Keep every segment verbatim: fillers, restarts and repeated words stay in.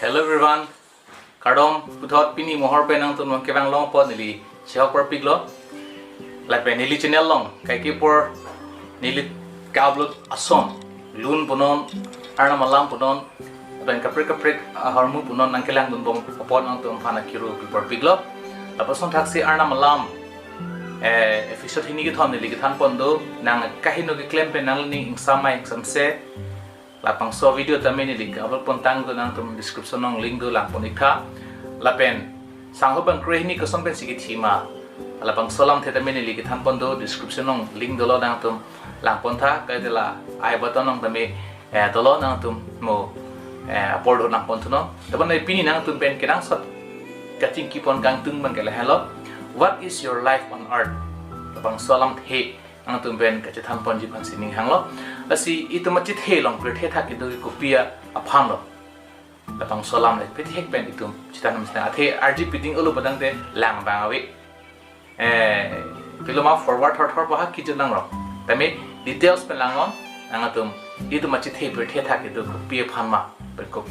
Hello everyone. Kardom, puthot pini mohor pen nangtum kevang long apot neli chehok parpiklo. Lapen neli channel along kaike apor neli ka-upload ason, lun punon, Arnam alam punon, lapen kaprek kaprek ahormu punon nangkelangdunbom apot nangtumphan akiru pi parpiklo. Lapuson thaksi Arnam alam, eh, episode hini kethom neli kethanpon do, nang kaheno keklem pen nanglining ingsamai ingsamse. Labangso video tame neli ka-upload pontang do, nangtum description along link do, langpon-iktha. Lapen sangho bangkrehini koson pensi kethima, labangso alamthe tame neli kethanpon do, description along link dolo, nangtum langpontha. Kali la I button along tame, eh, dolo, nangtum mo, eh, apor do langponthunon. Tebonta pini nangtum pen kenangsot kachingkipon kangtung abang ke lahelo: What is your life on earth? Labangso alamthe nangtum pen kachethanponji aphansi ning hanglo. Lasi itum achethe along pirthe athak kedo ke kopi aphanlo? Labangso alam le pithek pen itum chethan mesti. Athe arji piding olo putangte lang abang ave. Eh, piloma forward thor thor paha kijut nangrok. Tame details pen langnon, nangtum itum achethe pirthe athak kedo kopi aphan ma, pe ko-,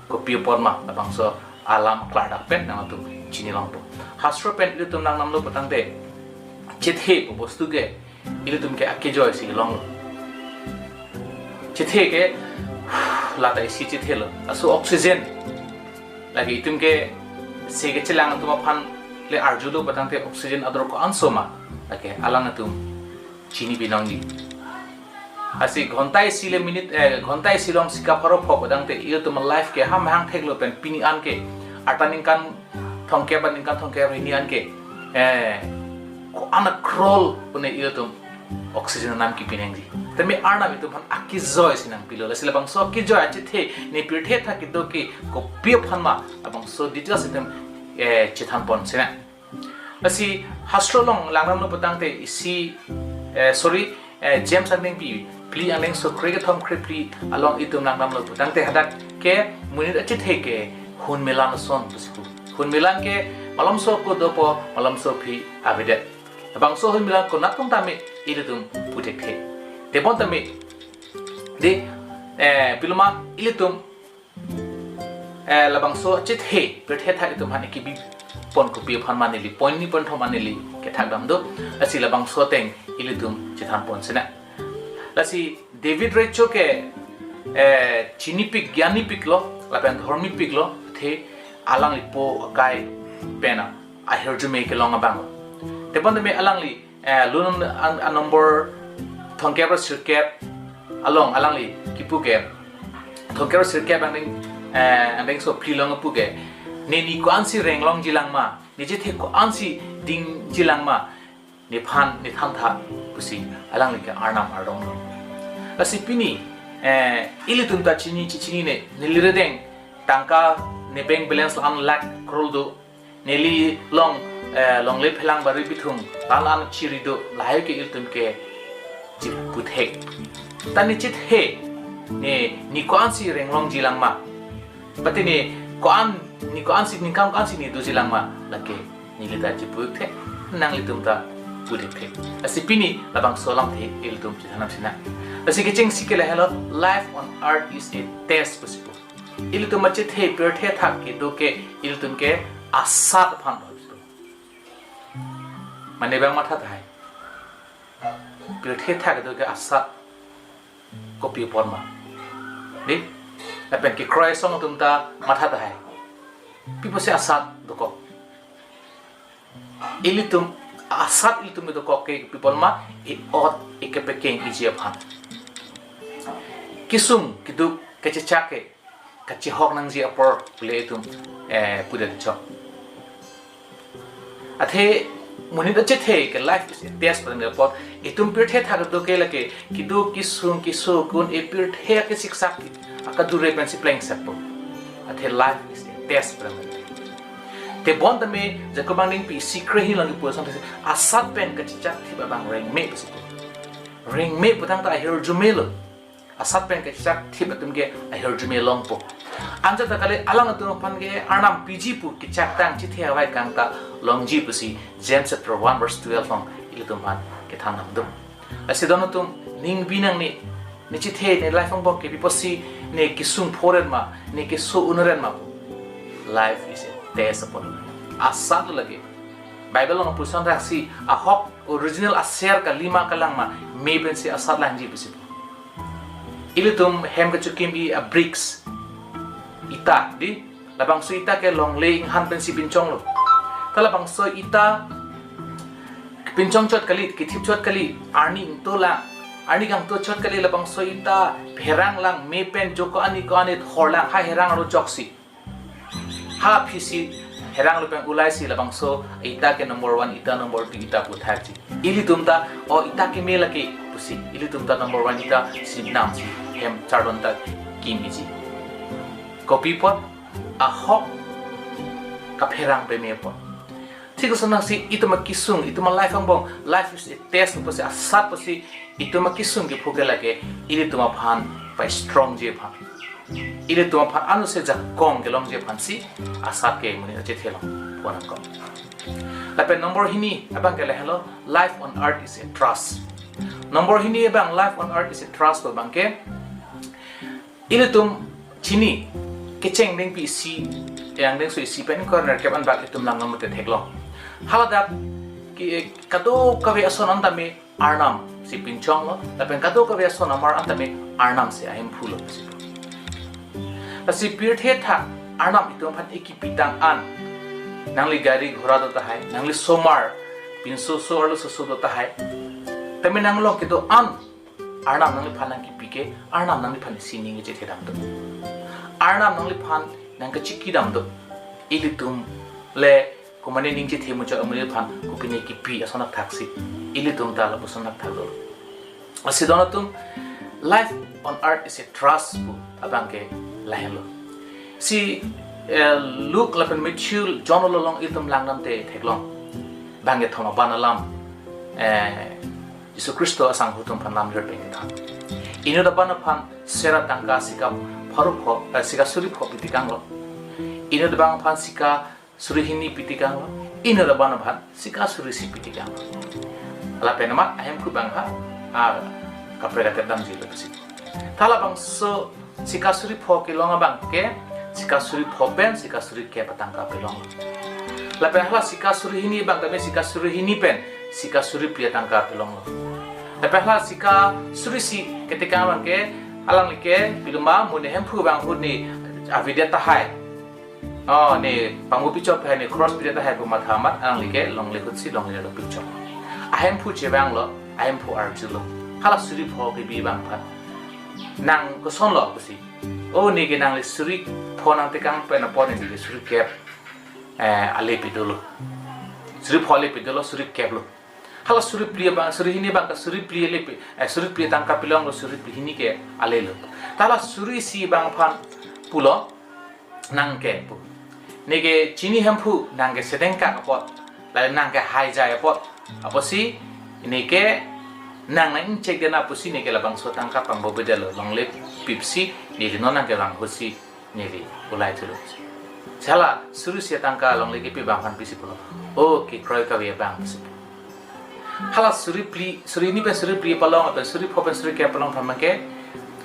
kopi apor ma, labangso alam klardak pen nangtum chini longpo. Hastro pen itum nangnamlo putangte, chethe pu bostu ke ilitum ke akejoi si longlo. Chethe ke lata isi chethelo. Laso oxygen lake itum ke se kechelang atum aphan le arjulo putangte oxygen ador ko-anso ma, lake alanglitum chini binongji. Lasi ghonta isi le minute, eh, ghonta isi along sika pharo pho putangte ilitum life ke ham hang theklo pen pini an ke, arta ningkan thomkep aningkan thomkep hini an ke, eh, ko-an a crore pune ilitum oxygen anam kipi nangji. Tame Arnam itum aphan akejoi si nangpilo. Lasi labangso akejoi achethe, ne pirthe athak kedo ke kopi aphan ma, labangso details itum, eh, chethanpon sinang. Lasi hastro along langdamlo putangte isi, eh, sorry, eh, James angdengpi phli, angdengso krekethom krephli along itum langdamlo putangte, hadak ke monit achethe ke hunmelan ason pusi pu. Hunmelan ke malomso ako dopo, malomso aphi avedet. Labangso hunmelan konat atum tame ilitum puthekthe. Tebonta tame, de, eh, piloma ilitum, eh, labangso achethe pirthe athak itum aphan kebipon kopi aphan ma neli point ni point thom an neli kethakdam do. Lasi labangso ateng ilitum chethanpon sinang. Lasi David Recho ke, eh, chinipik, gyanipiklo, lapen dhormipiklo, athe alangli po akai pen ahirjume kelong abang. Tebonta tame alangli, eh, lun an, an number thomkep ra sirkep along alangli kipu ke, thomkep ra sirkep angdeng, eh, angdengso phli along pu ke, ne ni ko-ansi renglongji lang ma, ne chethe ko-ansi dingji lang ma, nephan nethantha pusi alangli ke Arnam ardom. Lasi pini, eh, ilitum ta chini chichinine, neli redeng tangka, ne bank balance la-an lakh crore do, neli long, eh, longle phelang bari bithung, la-an la-an chiri do, lahai ke ilitum ke chiputhek. Ta ne chethe, ne ni ko-ansi renglongji lang ma, pati ne ko-an, ni ko-ansi, ningkan ko-ansi ne doji lang ma, lake neli ta chiputhekthe, nanglitum ta puthekthe. Lasi pini labangso alamthe ilitum chethanam sinang. Lasi kechengsi ke lahelo, life on earth is a test pusi pu. Ilitum achethe pirthe athak kedo ke ilitum ke asat aphan lo pusi pu. Mane bang matha tahai. Pirthe athak kedo ke asat kopi apor ma. Di? Lapen kekroi asong atum ta matha tahai. Pi pusi asat dokok? Ilitum asat ilitum dokok ke pi apor ma, e-ot ekepekeng iji aphan. Kesung keduk kachechak ke kachehok nangji apor pule itum, eh, pudet chok. Athe monit achethe ke life is a test pu apot, itum pirthe athak kedo ke lake keduk kesung keso kun e pirthe ke siksak akadure pensi plengsekpo. Athe life is a test pu. Tebonta tame Jakob angdengpi isi krehi along kipu asonte, asat pen kachechak thip abang rengme pusi pu. Rengme putangte ahirjume lo. Asat pen kachechak thip atum ke ahirjume longpo. Anchot ta kali, alanglitum aphan ke Arnam piji pu kechaktang chethe avai kangta longji pusi James chapter one verse twelve along ilitum aphan kethan nangdun. Lasi don atum ning bi nangne, ne chethe, ne life angbong ke pi pusi, ne kesung phoren ma, ne keso unren ma pu. Life is a test upon life. Asat lake. Bible along puson raksi ahok original aser kalima kalang ma me pensi asat langji pusi. Ilitum hem kachikim-i a bricks. Ita, di, labangso ita ke longle inghan pensi pinchonglo. Ta labangso ita pinchong chot kali, kithip chot kali, arni ingto lang, arni kangto chot kali, labangso ita pherang lang, me pen joko ani ko ani thor lang, ha herang aro joksi. Ha phisi herang lo pen ulaisi labangso ita ke number one, ita number two, ita pu thakji. Ilitum ta, o ita ke me lake pusi, ilitum ta number one ita si namsi hem chardon ta kimiji. Kopi apot, ahok kapherang peme apot. Thik ason nangsi itum akisung, itum a life angbong, life is a test pusi, asat pusi, itum akisung kepho ke lake, ilitum aphan pa strong ji aphan. Ilitum aphan anuse jakong kelong ji aphansi asat ke monit achethe along pon nangkok. Lapen number hini abang ke lahelo, life on earth is a trust. Number hini abang, life on earth is a trust abang ke, ilitum chini kecheng dengpi isi, yang dengso isi pen ingkoi ra nerkep anbak itum lang namote theklong. Haladak ki kadokave ason antame Arnam si pinchonglo, lapen kadokave ason amar antame Arnam si ahemphu lo pusi. Lasi pirthe thak Arnam itum aphan ekipi tang an. Nangli gari ghora do tahai, nangli somar, pinso so arloso so do tahai. Tame nanglong kedo an, Arnam nangliphan nangkipi ke, Arnam nangliphan isi ning kechethe dam do. Arnam nangliphan nangkachiki dam do. Ilitum le komatne ning chethe muchot amonit aphan kopine kipi ason athak si, ilitum ta lapuson athak do. Lasi don atum, life on earth is a trust pu abang ke lahenlo. Si, eh, Luke lapen Matthew, John along itum lang namte theklong. Bang kethom aban alam, eh, Jisu Khristo asangho atum aphan lam lir pen than. Inut aban aphan sera tangka sika pharo pho, eh, sika suri pho pitikanglo. Inut abang aphan sika suri hini pitikanglo. Inut aban aphan sika suri isi pitikanglo. Lapen amat ahemphu abang ha, a, kaprek atet damji lo pusi. Ta labangso sika suri pho kelong abang ke, sika suri pho pen sika suri kep atangka pelonglo. Lapen hala sika suri hini abang tame sika suri hini pen sika suri phli atangka pelonglo. Lapen hala sika suri isi ketikang abang ke, alangli ke piluma, mo ne hemphu abang ahut ne avi det tahai, o, ne pangbu pichok tahai, ne cross pi det tahai pu matha amat alangli ke longle ahut si longle lo pichok. Ahemphu chevanglo, ahemphu arjulo. Hala suri pho kebi abang aphan, nang kosonlo pusi. O, ne ke nangli suri pho nangtekang pen apot ne ke suri kep, eh, ale pi dolo. Suri pho ale pi dolo, suri kep lo. Hala suri phli abang, suri hini abang ke suri phli ale pi, eh, suri phli atangka pelonglo, suri phli hini ke alelo. Ta hala suri isi abang aphan pulo, nang ke pu. Ne ke chini hemphu, nang ke sedengkak apot, lalu nang ke haijai apot. Apotsi, ne ke nang nang-ingchek den apotsi ne ke labangso tangka pangbu bedetlo, longle pipsi, ne ke non nang kevang ahut si neli ulai thulo. Hala suri isi atangka longle kepi abang aphan pisi pulo, o kekroi kave abang pusi pu. Hala suri phli, suri hini pen suri phli palong, lapen suri pho pen suri kep palong aphan abang ke,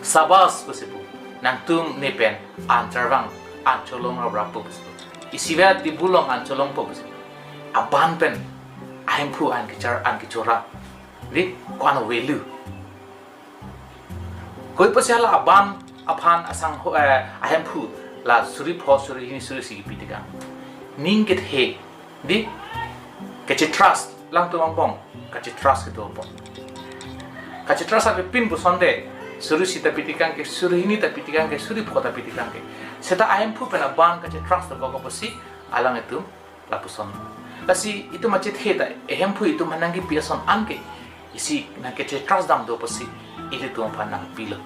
sabas pusi pu. Nangtum ne pen an charvang, an cholong raprap po pusi pu. Isivet table along an cholongpo pusi pu. Aban pen ahemphu an kechar, an kechora, di, ko-an value. Koi pusi hala aban aphan asangho, eh, ahemphu la suri pho, suri hini, suri isi kepi tekang. Ning kethe, di, kachetrust, langtum angbong kachetrust kedo apot. Kachetrust apepin pusonte, suri isi ta pitekang ke, suri hini ta pitekang ke, suri pho ta pitekang ke. Seta ahemphu pen aban kachetrust dokok apotsi, alanglitum lapuson. Lasi itum achethe ta, ehemphu itum aphan nangkipi ason an ke, isi nang kachetrust dam do apotsi, ilitum aphan nangpilo.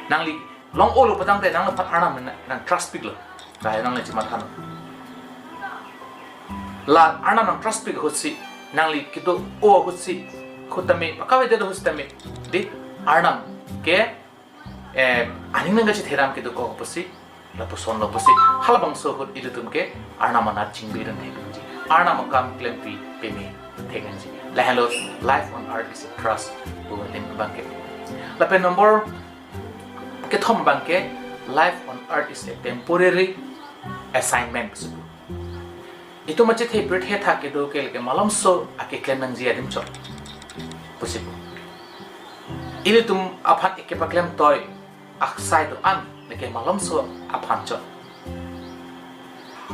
Nangli long-olo pu tangte nangliphan Arnam nang, nangtrust piklo. Lahai nangli chematha non. La Arnam nangtrust pik ahut si, nangli kedo-o ahut si, ahut tame, pakavedet ahut tame, di, Arnam ke, eh, aning nangkachethe dam kedokok apotsi, lapusonlo apotsi, halabangso ahut ilitum ke Arnam anat chingbi dam thekji, Arnam akam klempi peme thekji. Lahenlo, life on earth is a trust pu adim abang ke. Lapen number kethom abang ke, life on earth is a temporary assignment pusi pu. Itum achethe pirthe athak kedo ke lake malomso akeklem nangji adim chot pusi pu. Ilitum aphan eke paklem toi aksai do-an lake malomso aphan chot.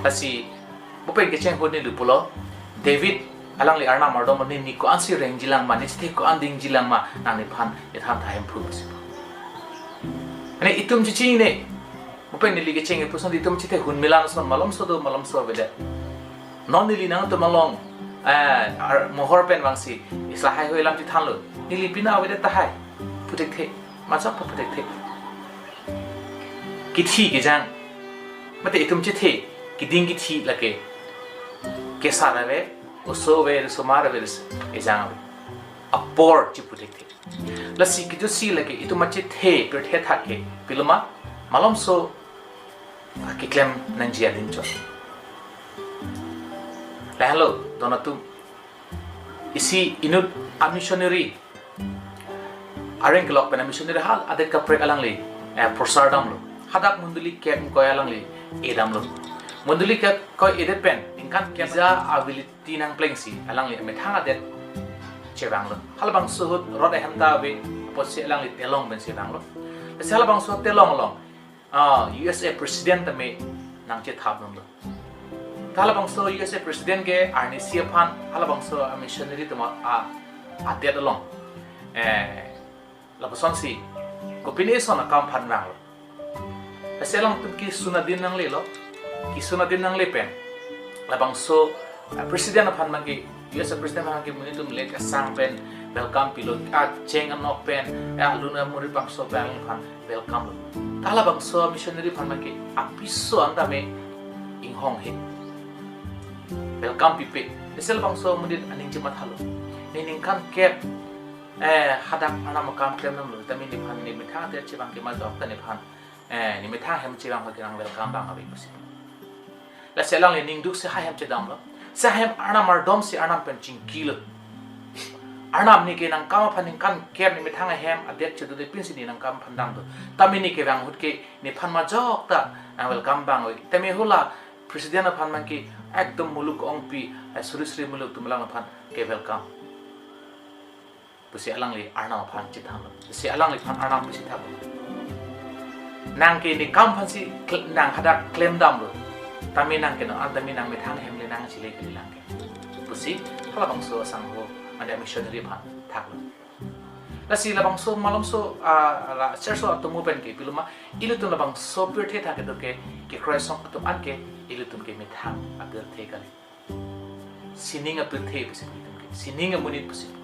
Lasi bupeng kecheng ahut neli pulo, David alangli Arnam ardom, ne ni ko-ansi rengji lang ma, ne chethe ko-an dingji lang ma, nang nephan ethan tha Hemphu pusi pu. Mane itum chichinine, bupeng neli kecheng ipusonte itum chethe hunmi lang ason malomso do malomso avedet. Non neli nangtum along, eh, ar-, mohor pen vangsi isi lahai hui alam chethanlo. Neli pine avedet tahai. Pu thekthe, majok pu thekthe. Kithi kejang, mate itum chethe keding kithi lake kesar ave, oso ave, osomar ave, ejang ave. Apor chipu thekthe. Lasi kejutsi lake itum achethe pirthe athak ke piloma malomso akeklem nangji adim chot. Lahenlo, don atum, isi inut a-missionary, areng kelok pen a-missionary haladet kaprek alangli, eh, prosar damlo. Hadak mondoli kep ingkoi alangli e damlo. Mondoli kep ingkoi edet pen ningkan kep visa availability nangplengsi alangli methang adet chevanglo. Halabangso ahut rot ahem ta ave apotsi alangli telong pensi vanglo. Lasi halabangso telong along, ah, U S A President tame nangchethap damlo. Ta halabangso U S A President ke arnisi aphan halabangso a-missionary atum a, adet along, eh, lapusonsi kopine ason akam aphan vanglo. Lasi alangtum kesun adim nanglelo, kesun adim nangle pen labangso, eh, President aphan abangke, U S A President aphan abangke monit atum le kesang pen welcome pilo, acheng anok pen, eh, alun amuri bangso pen aphan welcome lo. Ta halabangso missionary aphan abangke apiso an tame inghong he, welcome pipe. Lasi labangso monit aning chemathalo. Ne ningkan kep, eh, hadak Arnam akam klem damlo, tame nephan ne methang adet chevang ke majok ta nephan, eh, ne methang ahem chevang ke nang welcome abang ave pusi. Lasi alangli ningduk si ha ahem chedamlo. Si ha ahem Arnam ardomsi Arnam pen chingkilo. Arnam, ne ke nang kam aphan ningkan kep ne methang ahem adet chedodet pinsi ne nang kam aphan damlo. Tame ne kevang ahut ke nephan majok ta nang welcome abang ave. Tame hula President aphan abangke ekdom muluk ongpi, eh, suri suri muluk atum alang aphan ke welcome pusi alangli Arnam aphan chethanlo. Si alangliphan Arnam pusi thaklo. Nang ke ne kam aphansi kl-, nang hadak klem damlo. Tame nang ke non an tame nang methang ahem le nang chile kali lang ke, pusi halabangso asangho mane missionary aphan thaklo. Lasi labangso malomso, ah, la church atum pen ke piloma ilitum labangso pirthe athak kedo ke kekroi asong atum an ke ilitum ke methang apirthe kali. Sining apirthe pusi pu ilitum ke, sining amonit pusi pu.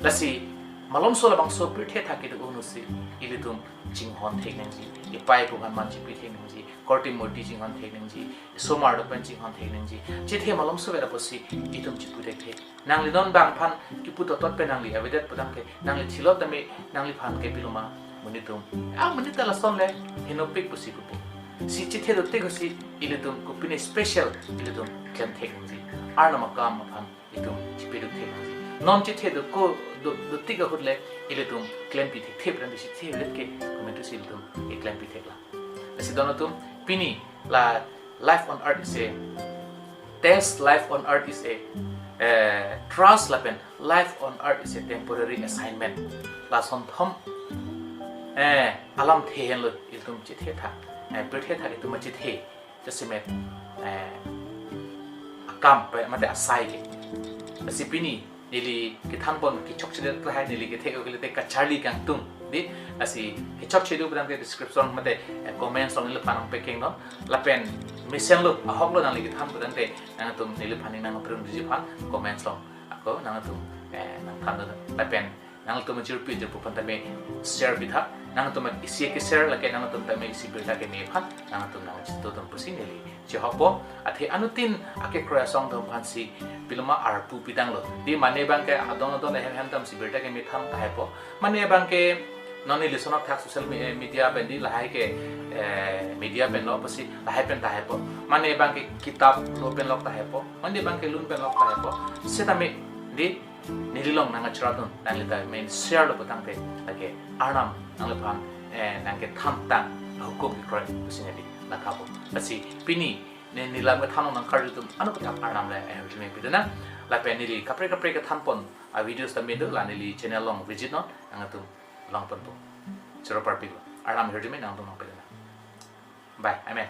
Lasi malomso labangso pirthe athak kedo unutsi ilitum chinghon thek nangji, ipei pu aphan man chipi thek nangji, korte morti chinghon thek nangji, somar do pen chinghon thek nangji. Chethe malomso vera pusi itum chipu thekthe. Nangli non bang aphan kipu totot pen nangli avedet pudam ke, nangli thilot tame nangliphan ke piloma monit atum, ah, monit ta lason le henopik pusi pupo. Si chethe dotik ahutsi ilitum kopine special ilitum klem thek nangji. Arnam akam aphan itum chipeduk thek nangji. Non chethe do ko do, dotik ahut le ilitum klempi thekthe pran si chethe vet ke komantusi ilitum ke klempi thek lang. Lasi don atum, pini la life on earth is a test, life on earth is a, eh, trust lapen life on earth is a temporary assignment. Lason thom, eh, alamthe henlo itum chethe athak, eh, pirthe athak itum chethe jasemet, eh, akam pe mate asai ke. Lasi pini neli kethanpon kechokchedet lahai, neli kethek-o ke lete kacharli kangtung. Dei, lasi kechokche do pudamte description mate, eh, comments along neliphan nangpekeng non. Lapen mesenlo, ahoklo nangli kethan pudamte nangtum neliphan ning nangpirun riji aphan comments along ako nangtum, eh, nangthan do. Lapen nangtum jirpi jirpo aphan tame share pitha. Nangtum isi ke share lake nangtum tame isi birta keme aphan nangtum nangchito dun pusi neli chehokpo. Athe anuttin akekroi asong atum aphansi piloma arpu pidanglo. Dei, mane abangke adon adon ahem ahem damsi birta keme than tahaipo. Mane abangke non neli sonok thak social me-, media pen dei lahai ke, eh, media pen lo pusi lahai pen tahaipo. Mane abangke kitap lo pen lok tahaipo. Mane abangke lun pen lok tahaipo. Setame dei neli along nangkachara dun, nangli ta main share lo putangte, lake Arnam nangliphan, eh, nangkethan tang ahukum kekroi pusi neli nangkhapo. Lasi pini ne neli lam kethan nangkarju atum anut athak Arnam le ahirjume pidunang. Lapen neli kaprek kaprek kethanpon a-videos tame do, la neli channel along visit non, nangtum longponpo. Choro parpiklo. Arnam ahirjume nangtum nangpidunang. Bye. Amen.